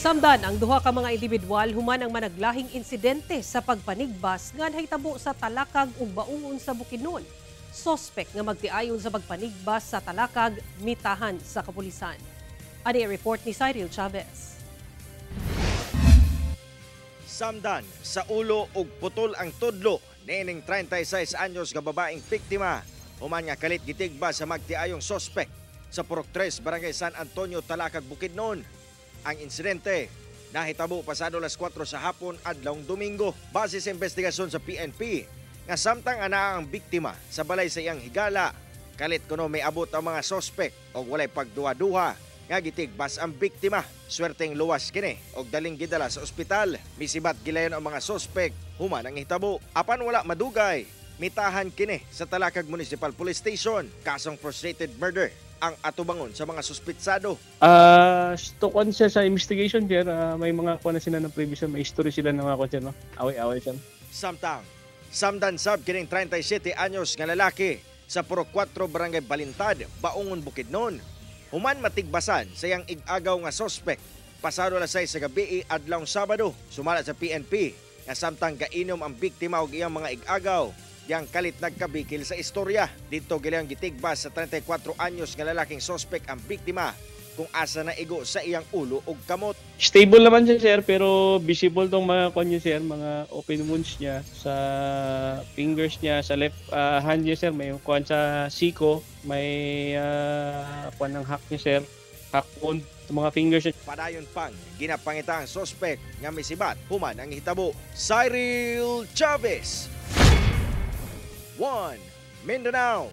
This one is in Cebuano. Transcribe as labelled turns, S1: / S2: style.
S1: Samdan ang duha ka mga individual human ang managlahing insidente sa pagpanigbas nga nahitabo sa Talakag ug Baungon sa Bukidnon. Sospek nga magtiayon sa pagpanigbas sa Talakag mitahan sa kapulisan. Ani report ni Cyril Chavez.
S2: Samdan sa ulo ug putol ang tudlo niining 36 anyos nga babaeng biktima human nga kalit gitigba sa magtiayong sospek sa Purok 3, Barangay San Antonio, Talakag, Bukidnon. Ang insidente nahitabo pasado alas 4 sa hapon adlawng Domingo. Base sa investigasyon sa PNP nga samtang anaa ang biktima sa balay sa iyang higala, kalit kuno may abot ang mga sospek og walay pagduha-duha nga gitigbas ang biktima. Swerteng luwas kini og daling gidala sa ospital. Misibat gilayon ang mga sospek human ang hitabo. Apan wala madugay, mitahan kini sa Talakag Municipal Police Station. Kasong frustrated murder ang atubangon sa mga suspitsado.
S3: To siya sa investigation, sir, may mga kuha na sila ng previous, may history sila ng mga kuha, sir, no? Away-away, sir.
S2: Samtang, samdan sab kining 37 anyos nga lalaki sa Purok 4, Barangay Balintad, Baungon, Bukidnon, human matigbasan sa iyang ig-agaw nga sospek pasado alas 6 sa gabi adlawng Sabado. Sumala sa PNP nga samtang gainom ang biktima og iyang mga ig-agaw, yang kalit nagkabikil sa istorya. Dito gilang gitigbas sa 34 anyos nga lalaking sospek ang biktima kung asa na igo sa iyang ulo ug kamot.
S3: Stable naman siya, sir, pero visible tong mga kuha niya, sir, mga open wounds niya sa fingers niya, sa left hand niya, sir, may kuha sa siko, may kuha ng hack niya, sir, hack wound sa mga fingers niya.
S2: Padayon pang ginapangita ang sospek nga misibat human ang hitabo. Cyril Chavez, 1 Mindanao.